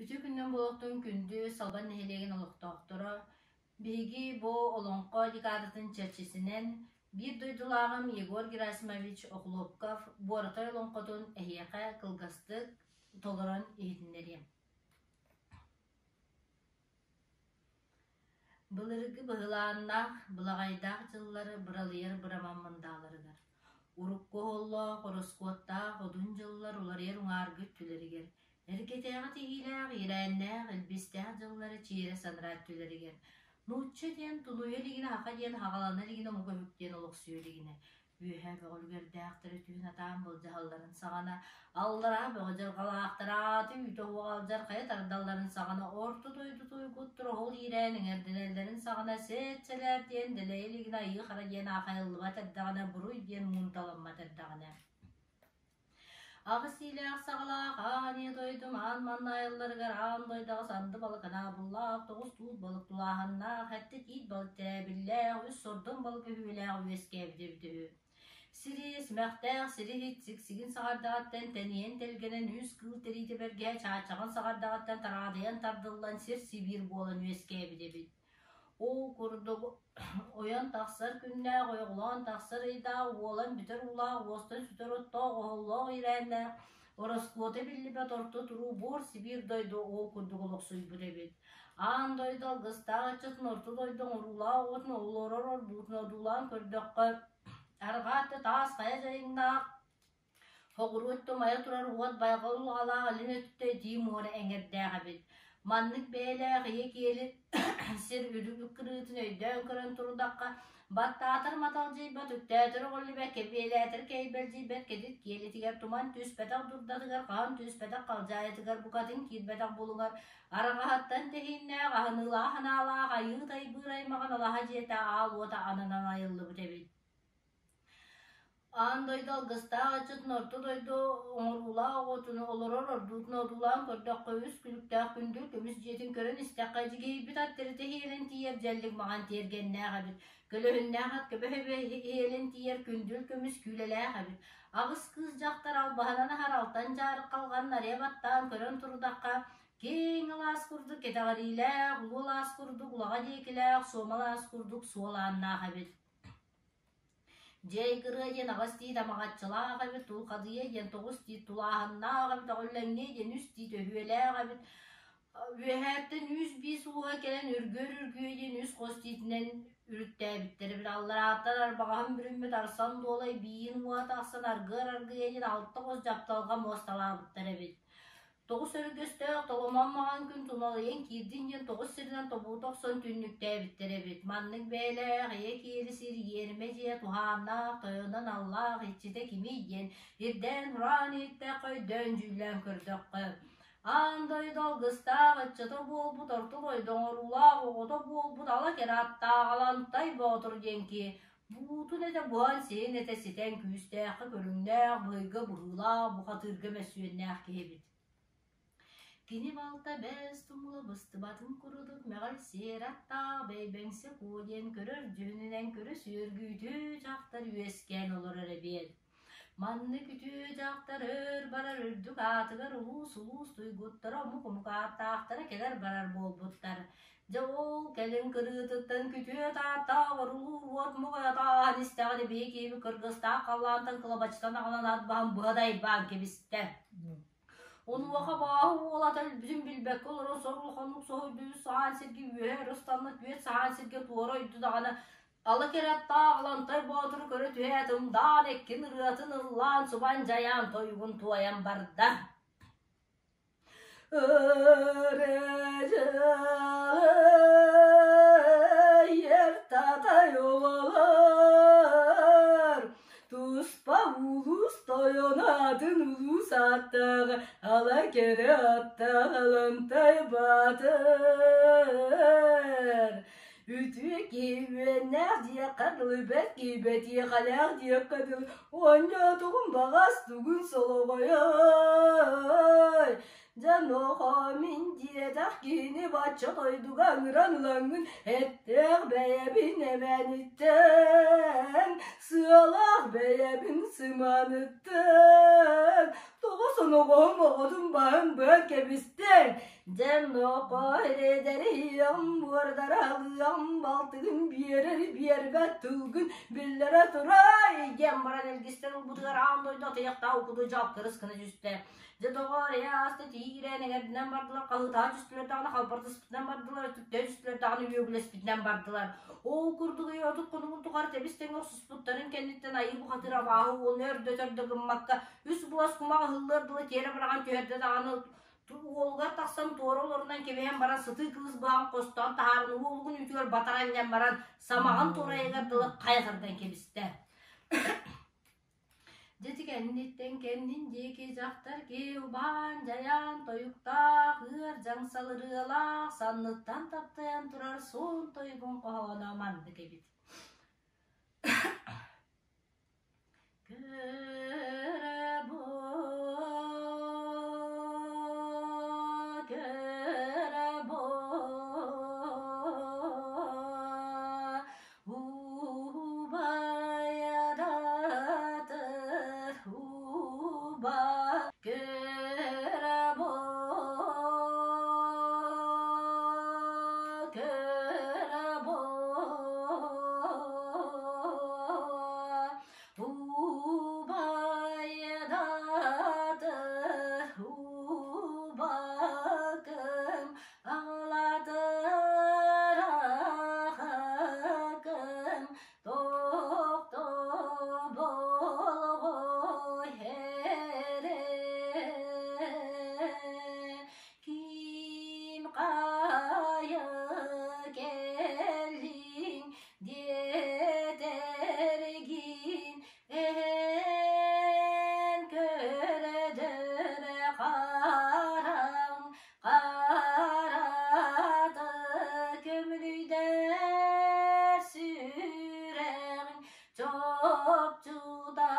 Үтүө күнүнэн буолуохтун күндү Салбан нэһилиэгин олохтоохторо! Биһиги бу Олоҥхо декадатын чэрчисинэн биир дойдулааҕым Егор Герасимович Охлопков Буоратай олоҥхотун эһиэхэ кылгастык толорон иһитиннэриэм. Былыргы быһылааннаах, былаҕайдаах дьыллары быралыйар быраман мындааларыгар, урукку оһоллоох, ороскуоттаах одун дьыллар уларыйар уҥааргы өттүлэригэр, эргэтээҕи тиһиилээх, иирээннээх, илбистээх дьыллары чиэрэ санараа өттүлэригэр, нуучча диэн тунуйа илигинэ, саха диэн хаҕалана илигинэ омук өһүк диэн олохсуйа илигинэ, Үөһээ бөҕөлүгэрдээхтэри түүн атаан былдьаһалларын саҕана, аллараа бөҕө дьылҕалаахтар ааты үүтэ уоҕалдьар хайа тардалларын саҕана, орто дойду туйгуттар оһол иирээн эҥэрдэнэллэрин саҕана сэт-сэлээр диэн дэлэйэ илигинэ айыы-хара диэн аахайыллыбат эрдэҕинэ, буруй диэн муунталаммат эрдэҕинэ. Аҕыс иилээх саҕалаах аан ийэ дойдум аан манна айылларыгар аан дойдоҕо санды балык анаабыллаах, тоҕус туут балык тулааһыннаах, эттэ тиит балык тирээбиллээх, үс сордоҥ балык өһүөлээх үөскээбитэ эбитэ үһү. Сири симэхтээх сири иһит сиксигин саҕардаҕыттан тэнийэн тэлгэнэн үс кыыл тэриитэ бэргэһэ чаачаҕын саҕардаҕыттан тараадыйан тардыллан сир сибиир буолан үөскээбит эбит. Ол курдук ойон тахсар күннээх, ойоҕолоон тахсар ыйдаах, уолан бүтэр уулаах, уостан сүтэр оттоох, оһоллоох иирээннээх, ороскуота биллибэт орто туруу буор Сибиир дойду ол курдук олохсуйбут эбит. Аан дойду алгыстаах ыччатын орто дойду оҥоруулаах оҕотун олорор ордуутун одуулаан көрдөххө, арҕаа өттө таас хайа дьайыҥнаах, Соҕуруу өттө умайа турар уот байҕал улаҕалаах илин өттө итии муора эҥэрдээх эбит. Маннык бэйэлээх ийэ киэли сир үрдүк кырыытын өйдөөн көрөн турдахха, баттаатар маталдьыйбат, үктээтэр өҕүллүбэт, кэбиэлээтэр кэйбэлдьийбэт кэтит киэлитигэр туман түспэтэх дурдатыгар, хаһан түспэтэх халдьаайытыгар букатын киирбэтэх булуҥар араҕаһыттан тэһииннээх, аһыныылаах санаалаах айыы тайбыыр аймаҕын алаһа дьиэтэ аал уота ананан айыллыбыт эбит. Аан дойду алгыстаах ыччатын орто дойду оҥоруулаах оҕотун олорор ордуутун одуулаан көрдөххө үс күлүктээх күндүл көмүс дьиэтин көрөн истэххэ дьигиһийбит ат тэритэ иһиэлэн тиийэр дьэллик маҕан тиэргэннээх эбит. Көлөһүннээх ат көбө-көбө иһиэлэн тиийэр күндүл көмүс күүлэлээх эбит. Аҕыс кыыс дьахтар албаһынан аһар алтан дьаарык халҕан нарыйа баттаан көрөн турдахха киэҥ алаас курдук кэтэҕэриилээх, улуу алаас курдук улаҕа диэкилээх, суома алаас курдук суол ааннаах эбит. Дьэй кырыа диэн аҕыс тиит амаҕаччылаах эбит, тулхадыйа диэн тоҕус тиит тулааһыннаах эбит, өҕүллэҥниэ диэн үс тиит өһүөлээх эбит. Үөһээттэн үс биис ууһа кэлэн үргүөр үргүө диэн үс хос тиитинэн үрүттээбиттэр эбит. Алларааттан арбаҕаһын бүрүммүт арсан дуолай биин уота тахсан аргыар аргыйа диэн алта хос дьапталҕа муосталаабыттар эбит. Тоҕус өргөстөөх толомон маҥан күн туналыйан киирдин диэн тоҕус сиринэн тобугута охсон түннүктээбиттэр эбит. Маннык бэйэлээх ийэ киэли сир иэримэ дьиэ туһааннаах тойонун аллаах иччитэ кимий диэн ирдээн-ураан иһиттэххэ өйдөөн-дьүүллээн көрдөххө, аан дойду алгыстаах ыччата буолбут орто дойду оҥоруулаах оҕото буолбут ала кэрэ аттаах Алантай Боотур диэн киһи буутун этэ буһан сиһин этэ ситэн күүстээххэ көрүҥнээх, быһыйга быһыылаах, бухатыырга мөссүөннээх киһи эбит. Кини балта бэс тумула быстыбатын курдук мөҕөл сиэр аттаах Бэйбэҥсэ Куо диэн көрөр дьүһүнүнэн көрө сүөргүтүү дьахтар үөскээн олорор эбиэт. Маннык үтүө дьахтар өр барар үрдүк аатыгар улуус-улуус туйгуттара омук-омук ааттаахтара кэлэр-барар буолбуттар. Дьэ ол кэлин кырыытыттан күтүөт ааттаах орулуур уот муҕайатааһан истэҕинэ биһи киһибит кыргыстаах халлаантан кылабачытан аҕалан ат баһын быһа дайбаан кэбистэ. Онуоха бааһы уолата өлбүтүн билбэккэ олорон сор улаханнык соһуйду, үс саһаан сиргэ үөһэ өрө ыстанна, түөрт саһаан сиргэ туора ойду даҕаны Ала кэрэ-аттаах Алантай Боотуру көрө түһээт, ымдаан эккин ырыатын ыллаан, субан дьайаан тойугун туойан барда. Эр татай оҕолор, туспа улуус тойоно атын улуус ааттаах ала кэрэ аттаах Алантай Баатыр. Үтүө киһи үөннээх диэххэ дылы, бэрт киһи бэтиэхэлээх диэххэ дылы, оонньоотоҕум баҕас тугун солоҕойой. Дьэ нохоо мин диэтэх киһини бачча дойдуга ыҥыран ылаҥҥын эттээх бэйэбин эмэниттэн, сыалаах бэйэбин сыманыттан, тоҕо соноҕоһум оҕотун баһын быан кэбистиҥ? Иһиттиҥ, дьэ нохоо эрэдэриэм, буордаралыам, балтыгын биэрэр биэрбэт тылгын биллэрэ турай диэн баран илгистэн ылбытыгар аан дойду атыйахтаах укуду дьалкырыс гына түстэ. Дьэ доҕоор, эйэ ааста тиийэн эҥэрдинэн бардылар, хаһыытаһа түстүлэр даҕаны, халбардыспытынан бардылар, өтүктүү түстүлэр даҕаны, үөгүлэспитинэн бардылар. Ол курдук ый 30 хонугун тухары тэбис-тэҥ охсуспуттарын кэнниттэн айыы бухатыыр абааһы уолун өрдөтөрдө гыммакка, үс буос кумах ыһыллыар дылы тиэрэ быраҕан түһэрдэ даҕаны уолугар тахсан туора олорунан кэбиһэн баран сытыы кыыс быһан хостоон таһааран уолугун үүтүгэр батара анньан баран самаҕын туорайыгар дылы хайа тардан кэбистэ. Дьэ ити кэнниттэн кэннин диэки дьахтар киһи убаан-дьайаан тойуктаах, ыар дьаҥсал ырыалаах, санныттан таптайан турар суон тойугун хоһооно маннык эбит. Көрө бу, көрө бу, Убайадатыр уба көрө бу, көрө бу, Убайадатыр убакым Аҕалатыр ахакым тохтоболҕой эрэ ким хайа кэллиҥ диэтэргин эн көрөдөр хараҥ Харата көмүлүйдэр сүрэҕиҥ чопчута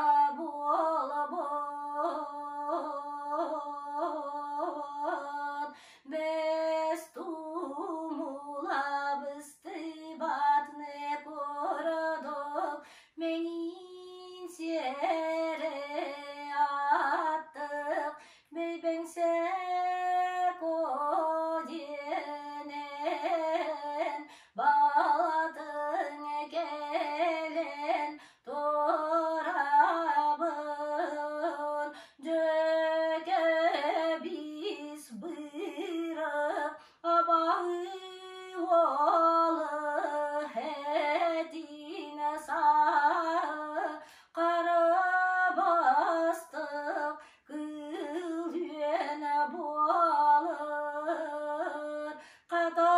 буолабын бэс тумула быстыбат курдук мэҥин сиэрэ аттык Бэйбэҥсэк диэнэн балатыҥ кэлэн турабын дьөкөбис быырык абаһыы уолу этин саа хара бастык Кыыл үөнэ буолар, хата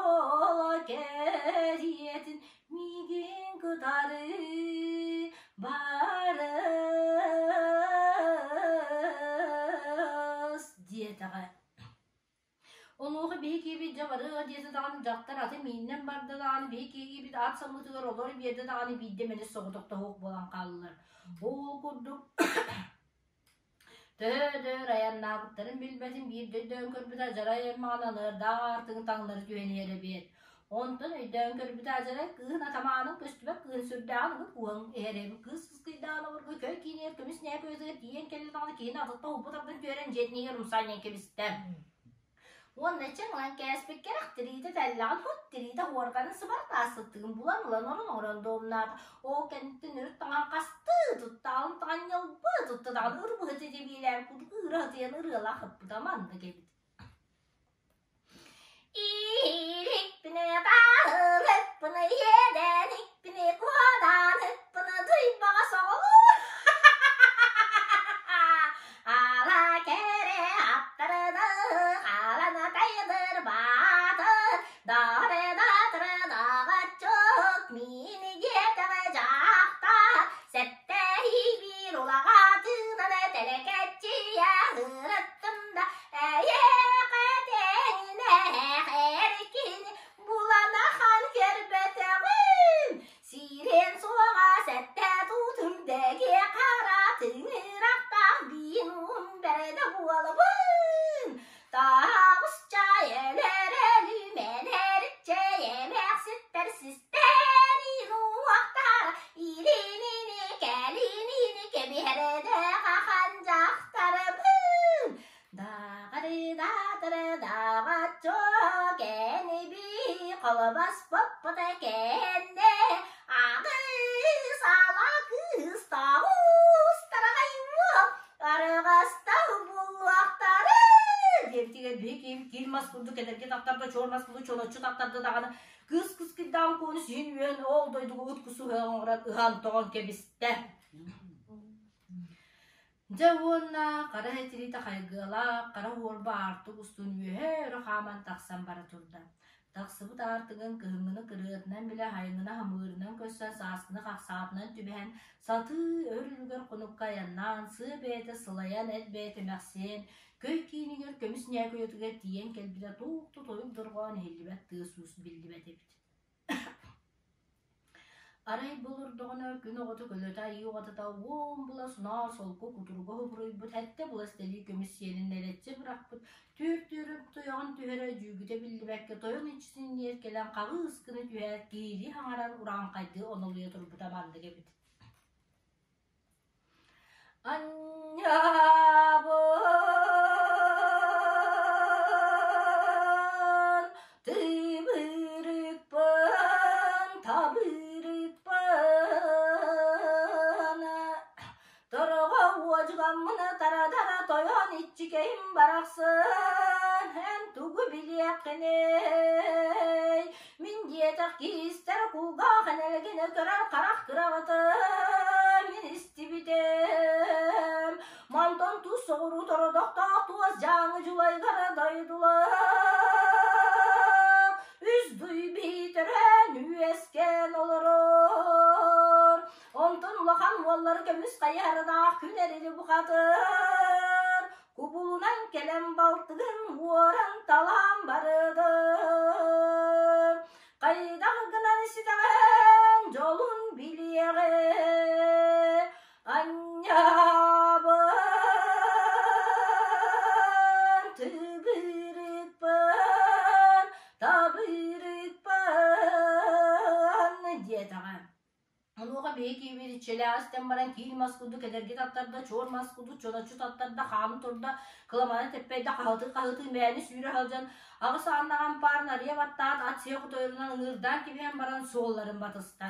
ола кэриэтин миигин кытары барыс диэтэҕэ. Онуоха биһи киһибит дьэ барыа диэтэ даҕаны дьахтар аты мииннэн барда даҕаны биһи киһибит ат самыытыгар олоро биэрдэ даҕаны биирдэ эмэни соҕотохтоһуох буолан хааллылар. Ол курдук төһө-дөр айаннаабыттарын билбэтин биирдэ өйдөөн көрбүтэ адьарай аймаҕын аныардаах аартыгын таҥнары түһэн иһэр эбиэт. Онтон өйдөөн көрбүтэ адьарай кыыһын атамаанын көстүбэт кыыһын сүрдээҕин ыгыт кууһан иһэр эбит. Кыыс сыскыйдаан обургу көй киинигэр көмүс ньээк уйатыгар тиийэн кэллэ даҕаны киһини атыттан уһуппут ардын түһэрэн дьиэтин иһигэр умса анньан кэбистэ. Уонна чэҥ ылан кээспиккэ тириитэ тэллэҕин хот тириитэ уорганын сыбар таасыттыгын булан ылан орон оҥорон дуомнаата. Ол кэнниттэн үрүт таҥан хастыы туттаалын таҥан ньылбы тутта даҕаны ырбыһыты дьэбиилээн курдук ыыра сытыйан ырыалаах ыппыта маннык эбит. Иирикпини таһылыкпыны иэдэникпини куодааныкпыны дуйбаҕа соҕолуур Ала кэрэ аттарыны халана тайдыр баатыр Дары даатыры даҕаччык миини диэтэҕэ дьахтар Сэттэһии биир улаҕатыынан тэлэкэччийэ ырыттым да Эйиэхэ тэҥнээх эр киһини булан ахан көрбөтөҕүм Сириэн суоҕа сэттэ туутум дэгиэ хара тыҥырахтаах биин уун бэрдэ буолабын Таабысча элэрэлүмэнэриччэ эмээхситтэр систэрин уохтара илинини кэлинини кэбиһэрдэ хахан дьахтарбын Даҕары Холобоспоппута кэннэ аҕыс ала кыыс тоҕус тараҕай уол арыгастал буллахтары диэбитигэр биһи киил мас курдук кэтэргэ тахтарда, чуор мас курдук чолоччу тахтарда даҕаны кыыс кыскыйдаан куону сиһин үөн ол дойдуга ыт кусуһуоҕун оҥорон ыһан тоҕон кэбистэ. Дьэ уонна хара этириитэ хайгыалаах, хара уорба аартык устун үөһэ өрө хааман тахсан бара турда. Тахсыбыт аартыгын кыһыҥҥыны кырыатынан билэ, сайыҥҥыны хамыырынан көрсөн, сааскыны хахсаатынан түбэһэн, сатыы өр үлүгэр хонукка айаннаан, сыа бэйэтэ сылайан, эт бэйэтэ эмэхсийэн, көй киинигэр көмүс ньээкүйэтигэр тиийэн кэлбитэ туох да тойук дорҕоон иһиллибэт тыас-уус биллибэт эбит. Арай бу олордоҕуна күн оҕото көлөтө айыы оҕотото уон була сунаар солко кутуруга хобуруйбут сэттэ була сэлии көмүс сиэлин нэлэччи бырахпыт түөрт-түөрүн туйаҕын түһэрэ дьүүгүтэ биллибэккэ тойон иччитин иэр кэлэн хаҕыы ыскыны түһээт киһилии хаҥаран урааҥхайдыы онолуйа турбута маннык эбит. Анньабын, тыбырыкпын, табырыкпын, Торого уодьугаммын тара-тара тойон иччикэйим барахсын, эн тугу билиэххиний? Мин диэтэх киистэр кулгаах энэлгинэ көрөр харах кыраҕытын мин истибитим. Мантан тус соҕуруу тородохтоох туос дьааҥы дьулайгара дойдулар үс дуй биитэрэн үөскээн олорор. Онтон улахан уоллары көмүс хайыһардаах күн эрили бухатыр Кубулунан кэлэн балтыгын уоран талаан барыгын. Хайдах гынан ситэҕин дьолун билиэҕи. Анньабын, тыбырыппын, табырыппын диэтэҕэ. Онуоха биһиги киһибит иччилээх истэн баран киил мас курдук эдэрги таттарда, чуор мас курдук чоноччу таттарда, хааны турда, кыламана тэппэйдэ, хаһытыы-хаһытыы мээни сүүрэ сылдьан, аҕыс ааннаах ампаарын арыйа баттаат, ат сиэ хотойорунан ыҥыырдаан кэбиһэн баран суолларын батыста.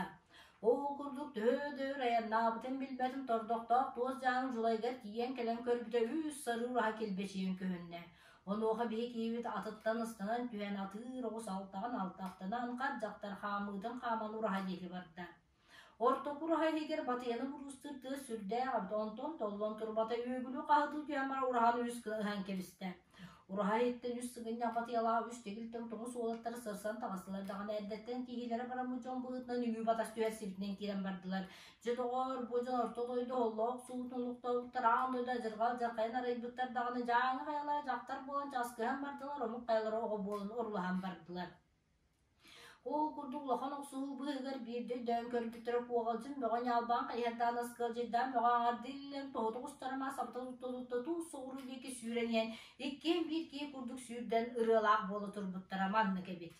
Ол курдук төһө да өр айаннаабытын билбэтин тордохтоох туос дьааҥы дьулайыгар тиийэн кэлэн көрбүтэ үс сарыы ураһа килбэчийэн көһүннэ. Онуоха биһи киһибит атыттан ыстанан түһэн атыыр оҕус алтаҕын алтахтанан хат дьахтар хаамыытын хааман ураһа диэки барда. Ортоку ураһа иһигэр батыйаны буруустуур тыас сүрдээх эбит, онтон толлон турбата үөгүлүү хаһытыы түһэн баран ураһаны үс гына ыһан кэбистэ. Ураһа иһиттэн үс сыгынньах батыйалаах үс тигилтэн тоҥус уолаттара сырсан таҕыстылар даҕаны эрдэттэн киһилэрэ бараммыт дьон быһыытынан үҥүү батас түһэр сирбитинэн киирэн бардылар. Дьэ доҕоор, бу дьон орто дойду оһоллоох суутун олохтообуттар, аан дойду адьырҕа алдьархайын арыйбыттар даҕаны дьааҥы хайалара дьахтар буолан часкыһан бардылар, омук хайалара оҕо буолан орулаһан бардылар. Ол курдук улахан охсуһуу быыһыгар биирдэ өйдөөн көрбүттэрэ куоҕалдьын бөҕө ньаалбаан хайыһардаан аскыалдьыйдаан бөҕө аҥардыы иллэн тоһутук устарыма сабыта тутта-тутта туус соҕуруу диэки сүүрэн иһэн иккиэн биир киһи курдук сүүрдэн ырыалаах буола турбуттара маннык эбит.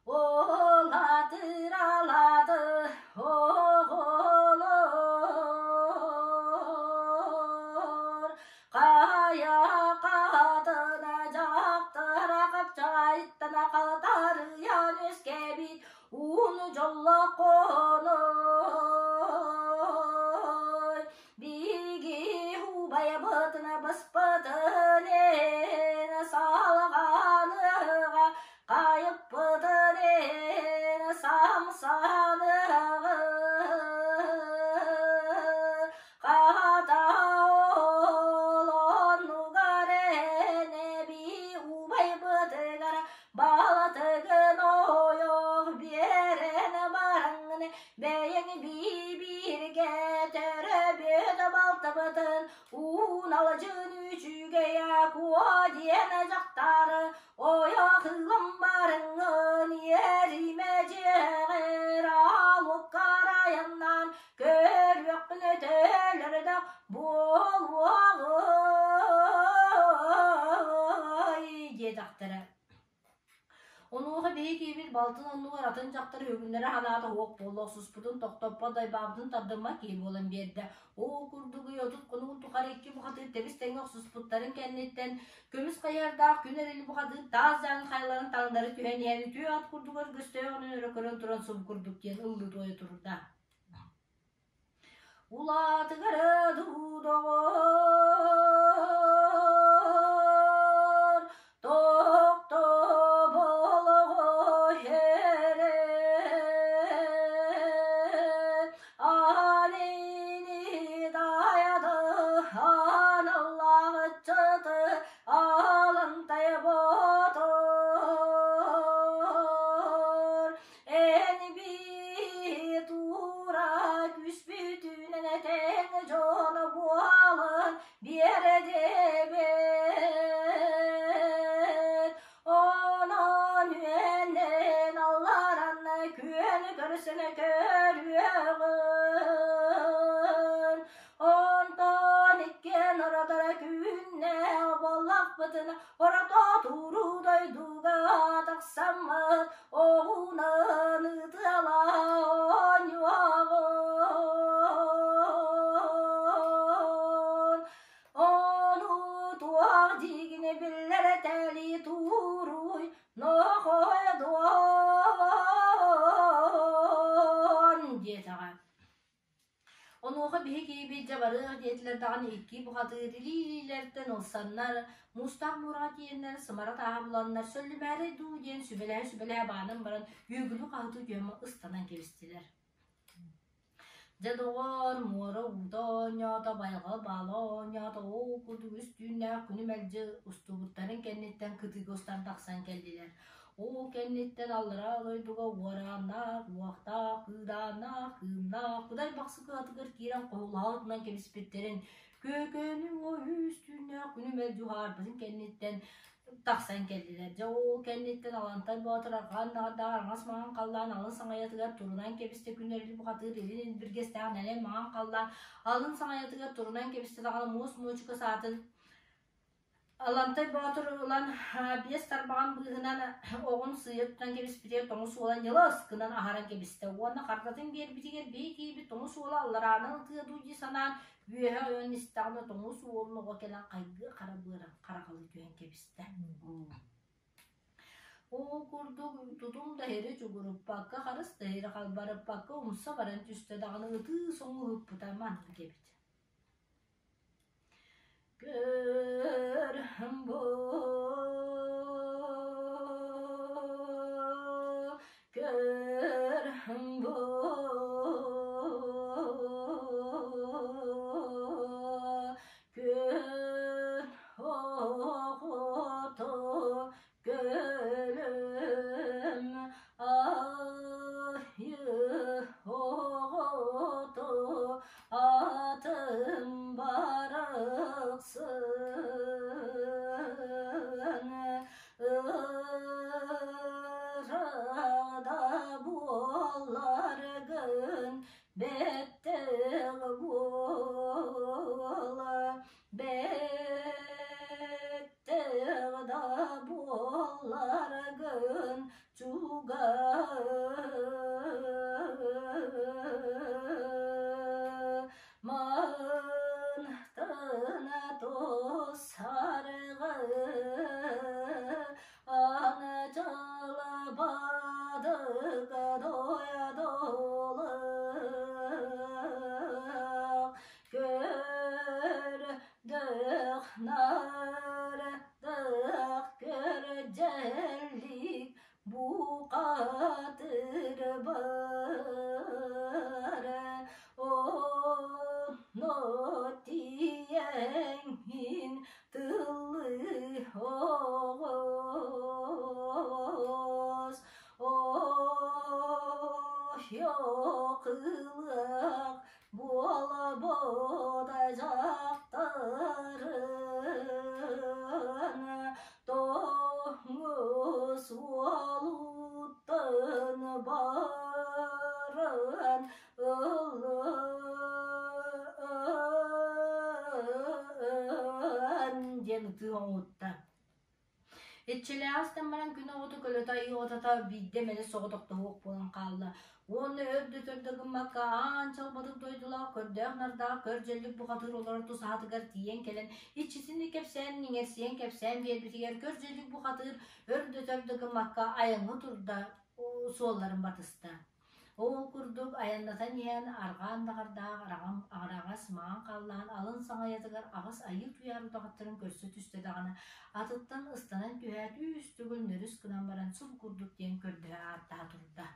Олатыр-алаты оҕолор, хайа хатына дьахтара хапчаҕайыттана хатарыйан үөскээбит ууну дьоллоххоной. Биһиги убайбытына быспытын эн салҕаныаҕа, хайыппытын эн самсаныаҕа. Хата олоннугар эн эбии убайбытыгар балтыгын ойох биэрэн бараҥҥын Бэйэҥ бии-бииргэ төрөбүт балтыбытын ууналдьын үчүгэйэ куо диэн дьахтары ойох ылан барыҥҥын иэримэ дьиэҕэр алуккар айаннаан көрүөххүн өтөлөрдөх буолуоҕуй диэтэхтэрэ. Онуоха биһиги биһи киһибит балтын оннугар атын дьахтар үһүгүннэрэ санаата уох буолла охсуспутун тохтоппот дайбаабытын тардыммат киһи буолан биэрдэ. Ол курдук ый 30 хонугун тухары икки бухатыыр тэбис-тэҥҥэ охсуспуттарын кэнниттэн көмүс хайыһардаах күн эрили бухатыыр таас дьаҥ хайаларын таҥнары түһэн иһэн үтүө ат курдугар көстөөҕүнэн өрө көрөн туран субу курдук диэн ыллыы туойа турда. Улаатыгара дуу доҕоор, тохтоболоҕо эрэ, аанини дайады, аналлаҕыччыты алынтай ботор. Эн бии тура түспүтүнэн этэҥ дьон буолан биэрдибит. Онон үөннэн алларан күөн көрсөн көрүөҕүн. Онтон иккиэн оротор күннээх буоллахпытына орото туруу дойдуга тахсаммыт оҕунан ытыала оонньуоҕун. Ону туох диигини биллэр этэлии тууруй нохойдуон диэтэҕэ. Онуоха биһи киһибит дьэ барыах диэтилэр даҕаны икки бухатыыр илии-илиилэриттэн ылсаннар, муустаах муораҕа тиийэннэр сымара тааһа буланнар сөллүмээрэй дуу диэн сүбэлэһэ-сүбэлэһэ баанан баран үөгүлүү хаһытыы түһэн ыстанан кэбистилэр. Дьэ доҕоор, муора уута оонньоото, байҕал баала оонньоото, ол курдук үс түүннээх күнү мэлдьи устубуттарын кэнниттэн кытыыга устан тахсан кэллилэр. Ол кэнниттэн аллараа дойдуга уорааннаах, уохтаах, кыыдааннаах, кыымнаах Кудай Бахсы кыһатыгар киирэн хоһулаһа отунан кэбиспиттэрин, Көөкөөнү уо үс түүннээх күнү мэлдьи уһаарбытын кэнниттэн тахсан кэллилэр. Дьэ ол кэнниттэн Алантай Боотур арҕаан даҕардаах араҥас маҥан халлаан алын саҥайатыгар турунан кэбистэ күн эрили бухатыыр илин илбиргэстээх нэлэй маҥан халлаан алын саҥайатыгар турунан кэбистэ даҕаны муос муочука саатын Алантай Боотур ылан биэс тарбаҕын быыһынан оҕун сыыйа тутан кэбиспитигэр тоҥус уола ньылыс гынан аһаран кэбистэ уонна хардатын биэрбитигэр бии киирбит тоҥус уола аллараанан ытыа дуу дии санаан үөһэ ойон истэҕинэ тоҥус уолун оҕо кэлэн хайгыы хара быаран хараҕалыы түһэн кэбистэ. Ол курдук тутум да иһири чугуруппакка, харыс да иһири халбарыппакка умса баран түстэ даҕаны ытыы соҥуу ыппыта маннык эбит. Көр бу көр бу күн оҕото Көлүм айы оҕото атым барахсан ырада буоларгын бэттэх буола Бэттэх да буолларгын чугас Мантан тосаргы Анчалбадык дойдулук Көрдөх нардах көрдьэллик бухатыр бар Онно тиийэҥҥин тыллыы оҕус Ойоқылық буола дьахтарын тоҥус уолуттан баран ылан диэн ытыы оҥутта. Иччилээҕи истэн баран күн оҕото көлөтө айыы оҕото биирдэ эмэни соҕотохтоһуох буолан хаалла уонна өр да өтөр да гыммакка аан чалбатык дойдулаах көрдөөх-нардаах көр дьэллик бухатыыр олорор тусаһатыгар тиийэн кэлэн иччитин кэпсээн иҥэрсийэн кэпсээн биэрбитигэр көр дьэллик бухатыыр өр да өтөр да гыммакка айаҥҥа турда суолларын батыста. Ол курдук айаннатан иһэн арҕаан даҕардаах араҕас маҥан халлаан алын саҥайатыгар аҕыс айыы туйаар удаҕаттарын көрсө түстэ даҕаны атыттан ыстанан түһээт үс төгүл нөрүс гынан баран суб курдук диэн көрдөһө ааттаһа турда.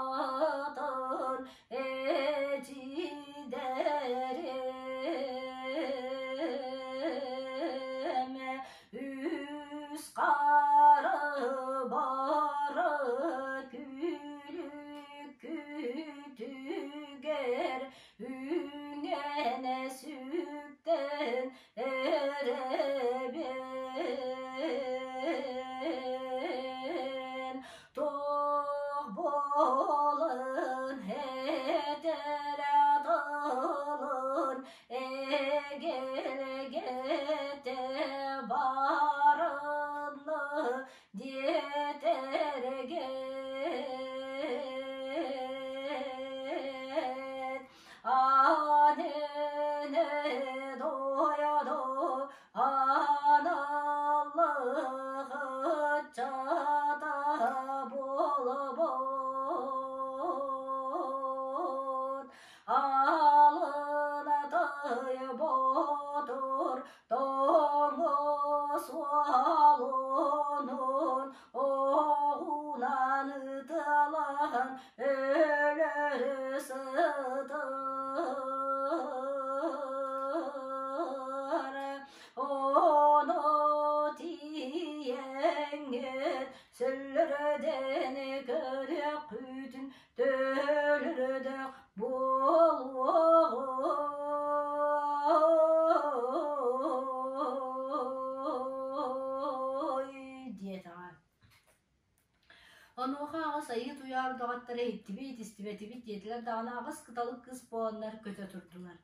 Харыктыккатын эчидэрим үс хары бары күлүк күтүгэр үҥэнэ сүктэн эрэбин Туох буолан этэр тылын эгэлгэтэ барыны диэтэргэ Анене дояду аналлыгы чата буолбут алынатай ботур тоҥус уолунун оҕунан ытылаһан өлөрү сытар Ону тиийэҥҥит сөллөрөдөн көрүөххүтүн төлөрөдөх буолуоҕун диэтэҕэ. Онуоха аҕыс айыы туйаар удаҕаттара иһиттибит, истибэтибит диэтилэр даҕаны аҕыс кыталык кыс буоланнар көтө турдулар.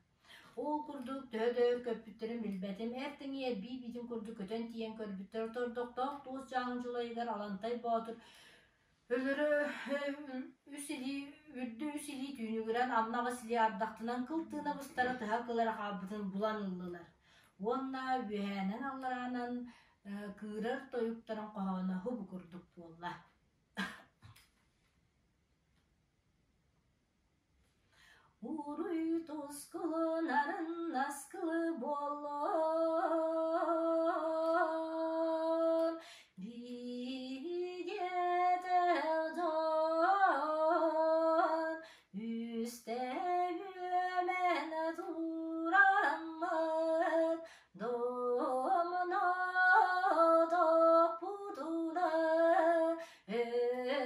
Ол курдук төһө да өр көппүттэрин билбэтим, эр тэҥий эрбии биитин курдук көтөн тиийэн көрбүттэр, тордохтоох туос дьааҥы дьулайыгар Алантай Боотур өлөрө үс илии үрдү үс илии түүнүгүрэн анна аҕыс илии ардахтынан кыл тыына быстара тыһа кылара хаалбытын булан ыллылар. Уонна үөһээнэн аллараанан кыырар тойуктарын хоһооно хубу курдук буолла. Уруй тускулун арын аскылы буоллун, биһиги дьон үстэ үөмэн тураммыт домно тохпутуна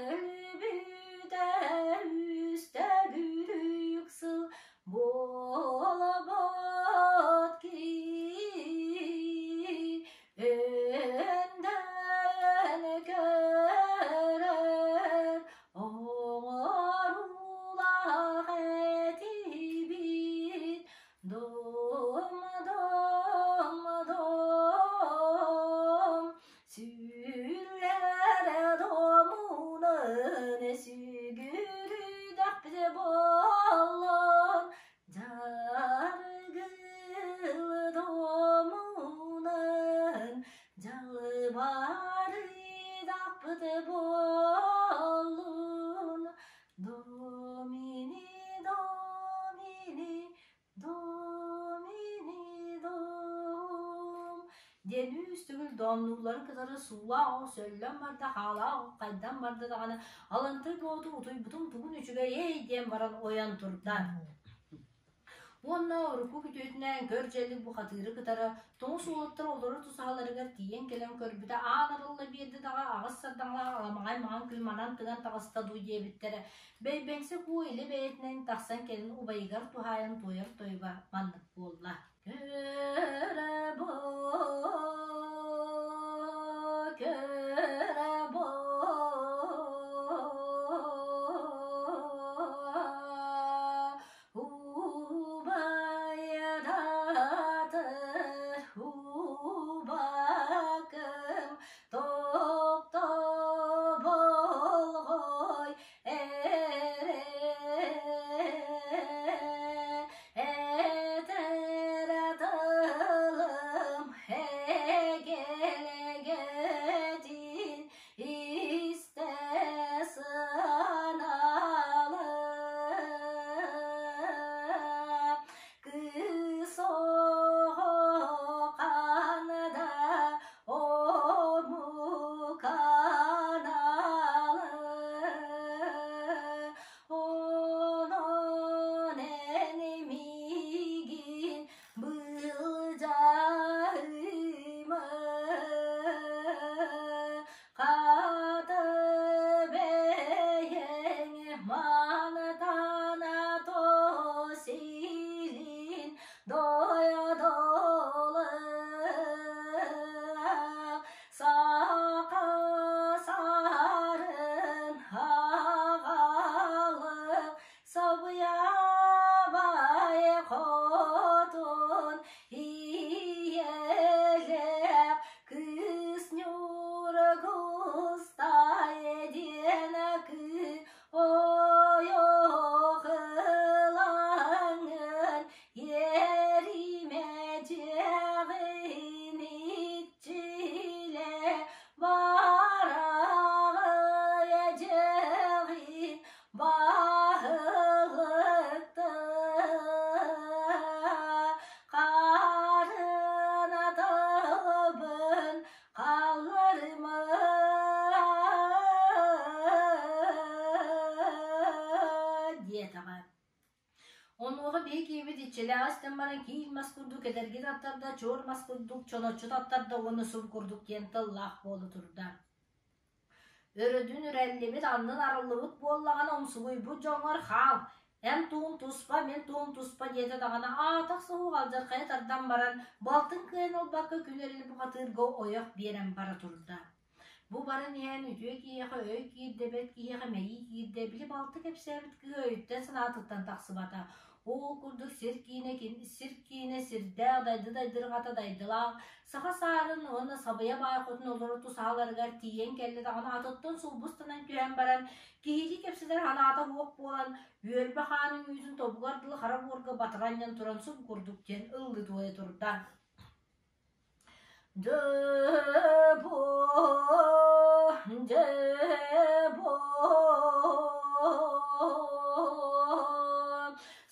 Өлбүтэ үстэ бүрүк сыл буолбут кии өндөйөн көрөр оҥоруулаах этибит дом дом дом Сүллэрэ домунан сүгүрүйдэхпит буоллун, Дьаргыл домунан дьалбарыйдахпыт буоллун. Домини, домини, Домини дом диэн үс төгүл дооннуулларын кытары суулаах оҕо сөллөн барда, хаалаах оҕо хайдан барда даҕаны Алантай Боотур утуйбутум тугун үчүгэй эй диэн баран ойон турда. Уонна урукку күтүөтүнээн көр дьэллик бухатыыры кытары тоҥус уолаттар олорор тусаһаларыгар тиийэн кэлэн көрбүтэ аан арылла биэрдэ даҕа аҕыс сардаҥалаах аламаҕай маҥан күн манан тыган таҕыста дуу диэбиттэрэ. Бэйбэҥсэ куу илэ бэйэтинэн тахсан кэлин убайыгар туһаайан туойар тойуга маннык буолла. Көрө бу, көрө бу, Убайдатыр убакым тохтоболгой эрэ этэр тылым эгэлэгэтин истэ сыаналым кыыс оҕо ханна омук аналы онон эн миигин былдьаһыма хата бэйэҥ мантана тосилин дойдолы саха сарын аҕалык Сабыйабай хотун ийэлээх кыыс Ньургустай диэн ойох ылаҥын иэримэ дьиэҕин иччилэ бараҕай дьиэҕин Баһылыкты харын атабын халларыма диэтэҕэ. Онуоха биһи киһибит иччилээх истэн баран киил мас курдук эдэрги таттарда, чуор мас курдук чоноччу таттарда уонна сум курдук диэн тыллаах буола турда. Өрөдүн үрэллибит, аннын арыллыбыт буоллаҕына умсугуйбут дьоҥҥор хаал, эн туун туспа, мин туун туспа диэтэ даҕаны аатах соһуох алдьархайы тардан баран, балтын кыайан ылбакка күн эрили бухатыырга ойох биэрэн бара турда. Бу баран иһэн үтүө киһиэхэ өй киирдэ, бэт киһиэхэ мэйии киирдэ, били балты кэпсээбит кыыһа өйүттэн-санаатыттан тахсыбата. Ол курдук сир киинэ, сир киинэ сирдээх, дайды дайдырҕата дайдылаах, саха саарын уонна сабыйа баай хотун олорор тусаһаларыгар тиийэн кэллэ даҕаны атыттан сулбустанан түһэн баран, киһилии кэпсэтэр санаата суох буолан, үөрбэ хаан үҥүүтүн тобугар дылы хара буорга батыра анньан туран субу курдук диэн ыллыы туойа турда. Дьэ-бу, дьэ-бу,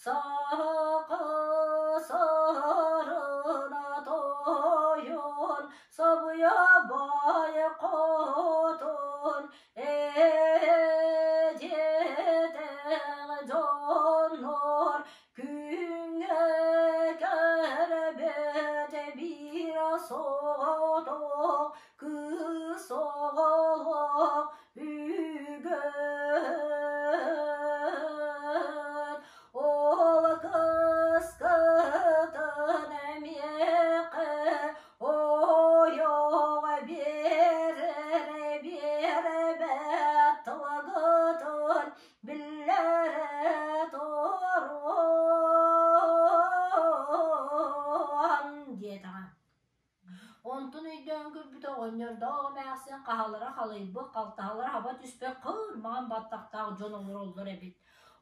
саха сарына тойон, сабыйа баай хотун, эдьиэтэх дьоннор Күҥҥэ кэрбэт биир соҕотох кыыс оҕолоох үгэн. Ол кыскытын эмиэхэ ойоҕо биэрэр биэрбэт тылгытын биллэрэ туруон диэтэҕэ. Онтун өйдөөн көрбүтэ оҕонньордоох эмээхсин хаһалара халыйбыт, халтаһалара хаба түспэт кыырмаҕан баттахтаах дьон олороллор эбит.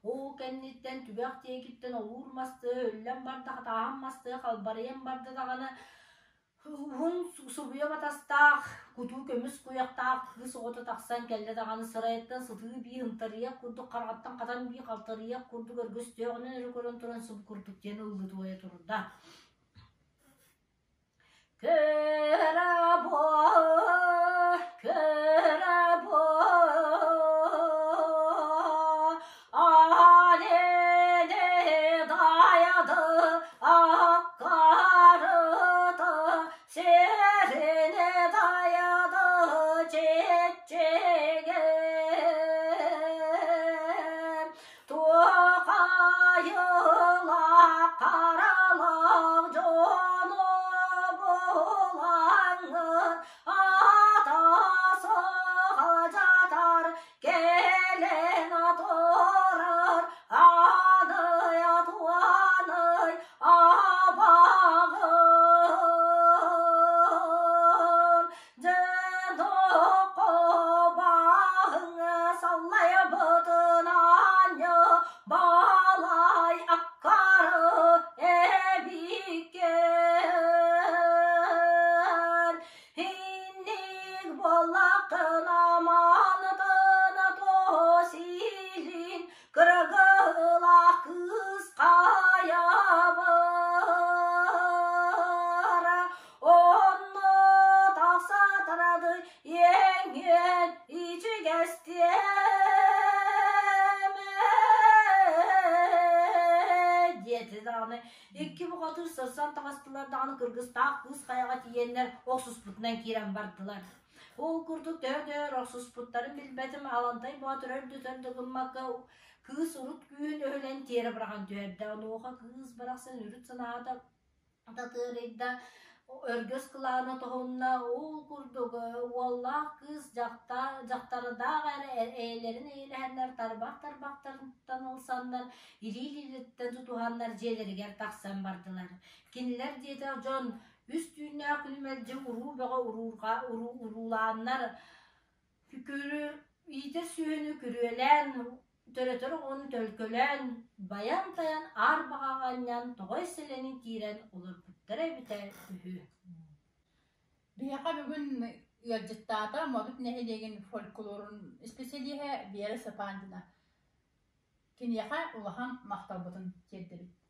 Ол кэнниттэн түгэх диэкиттэн олуур мастыы өллөн барда, хатааһын мастыы халбарыйан барда даҕаны Уһун субуйа батастаах, кутуу көмүс куйахтаах кыыс оҕото тахсан кэллэ даҕаны сырайыттан сытыы бии ынтарыйах курдук хараҕыттан хатан бии халтарыйах курдук өргөстөөҕүнэн өрө көрөн туран субу курдук диэн ыллыы туойа турда. Кыра кыра Алени даяды. Ичигэстиэм ээ диэтэ даҕаны икки бухатыыр сырсан таҕыстылар даҕаны кыргыстаах кыыс хайаҕа тиийэннэр охсуспутунан киирэн бардылар. Ол курдук төһө-төһө охсуспуттарын билбэтим Алантай Боотур өрдөтөр да гыммакка кыыс урут күүһүн өһүлэн тиэрэ быраҕан түһэрдэ. Онуоха кыыс барахсан үрүт санаата татыарыйда, өргөс кылаана тоһунна, ол курдук уоллаах кыыс дьахтардаах эрэ эйэлэрин эйэлэһэннэр тарбах-тарбахтарыттан ылсаннар, илии-илиилэриттэн тутуһаннар дьиэлэригэр тахсан бардылар. Кинилэр диэтэх дьон үс түүннээх күнү мэлдьи уруу бөҕө уруурҕа уруулааннар күрү иитэр сүөһүнү күрүөлээн төрөтөр оҕону төлкөлөөн байан-тайан аар баҕаҕа анньан тоҕой сэлэни киирэн олорбуттара эбитэ үһү. Биһиэхэ бүгүн ыалдьыттаата Модут нэһилиэгин фольклорун исписэлииһэ Вера Сапандина. Киниэхэ улахан махталбытын тиэрдэбит.